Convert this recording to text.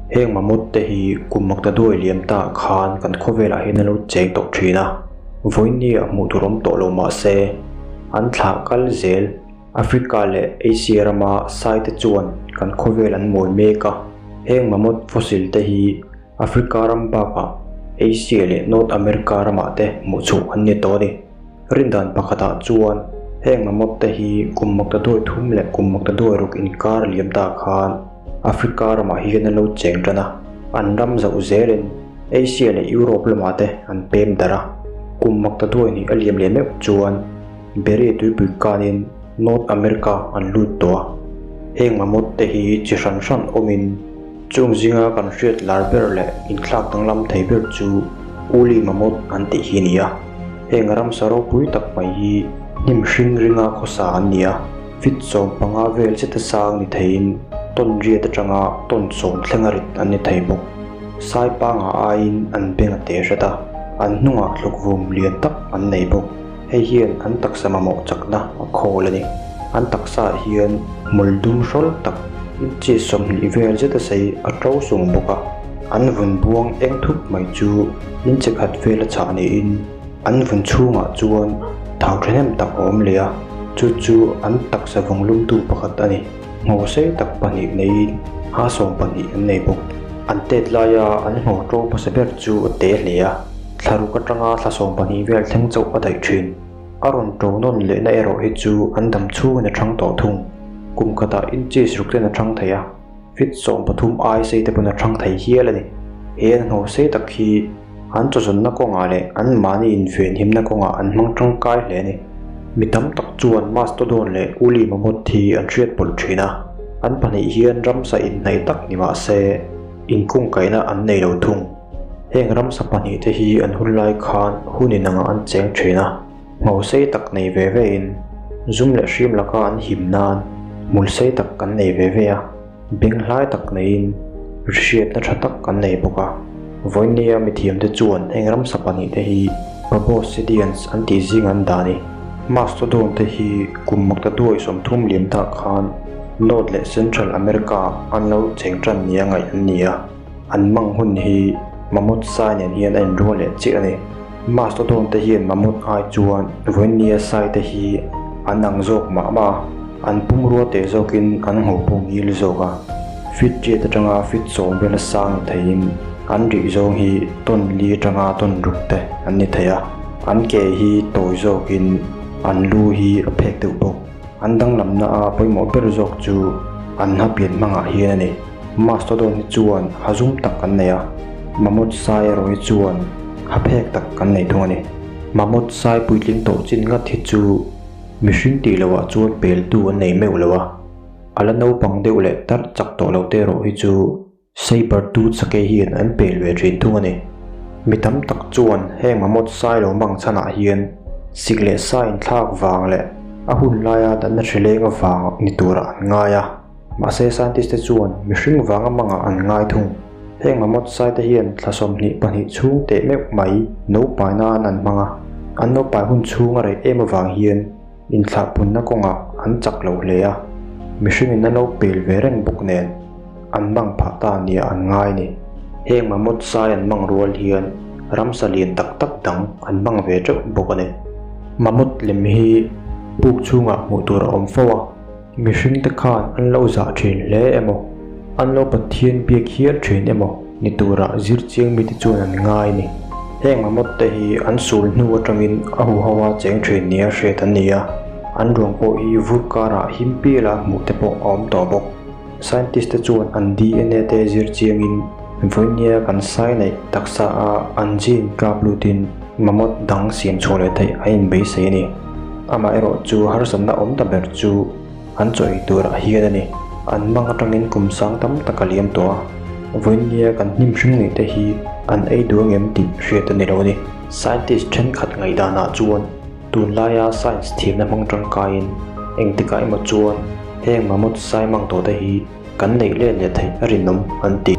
Heng mammoth te hi kum maktaduai liam ta ah khan kan khawvelah hian an lo cheng tawh thin a, vawiin ah hmuh tur awm tawh lo mah se an thlah kal zel. Africa leh Asia rama sai te chuan kan khawvel an mawi mek a, heng mammoth fossil te hi Africa ram bakah Asia leh North America ramah te hmuh chhuah an ni tawh a ni. Rindan pakhatah chuan heng mammoth te hi kum maktaduai thum leh kum maktaduai ruk inkar liam ta khan Africa ramah hian an lo cheng tan a, an ram zauh zelin Asia leh Europe lamah te an pem darh a. Kum maktaduai hnih a liam leh meuh chuan Bere tuipui kanin North America an lut tawh a. Heng mammoth te hi chi hran hran awmin chung zinga kan hriat lar ber leh inthlak danglam thei ber chu Woolly Mammoth an tih hi a ni a. Heng ramsa ropui tak mai hi hnim hring ringa khawsa an ni a. Fit 15 vel zeta sang ni theiin tawn riat atanga tawn sawm thlenga rit an ni thei bawk. Sai panga aiin an beng a te hret a, an hnungah hlukvum lian tak an nei bawk. Hei hian an taksa mamawh chakna a khawl a ni. An taksaah hian hmul dum hrawl tak inches 20 vel zeta sei a to sung bawk a. An vun buang eng thup mai chu inche khat vela chhah niin an vun chhungah chuan thau thahnem tak a awm leh a, chu chu an taksa vawng lumtu pakhat a ni. Ngho sei tak pahnih neiin ha 12 an nei bawk. An tet laia an ngho to hmasa ber chu a te hle a, thla ruk atanga thla 12 vel thleng chauh a daih thin. A rawn to nawn lehna erawh hi chu an dam chhungin a thang tawh thung. Kum khatah inches ruk ten a thang thei a, fit 13 ai sei te pawn a thang thei hial a ni. He an ngho sei tak hi an chawzawnna kawngah leh an mahni invenhimna kawngah an hmang tangkai hle a ni. Mi tam tak chuan Mastodon leh Woolly Mammoth hi an hriat pawlh thin a, an pahnih hian ramsa inhnaih tak ni mah se inkungkaihna an nei lo thung. Heng ramsa pahnih te hi an hun lai khan hun inangah an cheng thin a, ngho sei tak nei ve ve in zum leh hriam laka an him nan hmul sei tak an nei ve ve a, beng hlai tak neiin hriatna tha tak an nei bawk a. Vawinia mithiam te chuan heng ramsa pahnih te hi Proboscideans an tih zing an dah a ni. Mastodon te hi kum maktaduai 30 liam tak khan North leh Central America an lo cheng tan nia ngaih an ni a. An mang hun hi mammoth sai nen hian a inrual leh chiah a ni. Mastodon te hian mammoth ai chuan vawinia sai te hi an ang zawk mah mah a, an pumrua teh zawkin an ngho pawh ngil zawk a. Fit riat atanga fit 10 vela sang ni theiin an rih zawng hi tawn li atanga tawn ruk te an ni thei a. An ke hi tawi zawkin an lu hi a phek deuh bawk. An danglamna a pawimawh ber zawk chu an ha pian hmangah hian a ni. Mastodon hi chuan ha zum tak an nei a, mammoth sai erawh hi chuan ha phek tak an nei thung a ni. Mammoth sai puitling tawh chin ngat hi chu mihring tih lohah chuan peltu an nei meuh lo a, a la naupang deuh leh tarh chak tawh lo te erawh hi chu saber tooth sakei hian an pel ve thin thung a ni. Mi tam tak chuan heng mammoth sai lo mang chhanah hian sik leh sa inthlak vang leh a hun laia natna hrileng avang ni turah an ngai a. Mahse scientist te chuan mihring vanga mangah an ngai thung. Heng mammoth sai te hian thla 22 chhung teh meuh mai naupai nan an hmang a, an naupai hun chhung a rei em avang hian inthlahpunna kawngah an chak lo hle a, mihringin an lo pel ve reng bawk nen an mang phah ta nia an ngai ni. Heng mammoth sai an mang rual hian ramsa lian tak tak dang an mang ve teuh bawk a ni. Mammoth lem hi puk chhungah hmuh tur a awm fo a. Mihring te khan an lo zah thin hle emaw, an lo Pathian biak hial thin emaw ni turah zir chiang mite chuan an ngai a ni. Heng mammoth te hi an sul hnu atangin a huho a cheng thin nia hriat an ni a, an ruang pawh hi vur karah him piala hmuh te pawh a awm tawh bawk. Scientist te chuan an DNA te zir chiangin vawinia kan sai neih taksa a an gene kap lutin mammoth dang siam chhuah leh theih a inbeisei a ni. Amaherawh chu harsatna awm ta ber chu an chaw ei turah hian a ni. An mang atangin kum sang tam tak a liam tawh a, vawinia kan hnim hring neih te hi an ei duh angem tih hriat a ni lo a ni. Scientist thenkhat ngaihdanah chuan tunlaia science thiamna hmang tangkaiin engtikah emaw chuan heng mammoth sai mang tawh te hi kan neih let leh theih a rinawm an ti.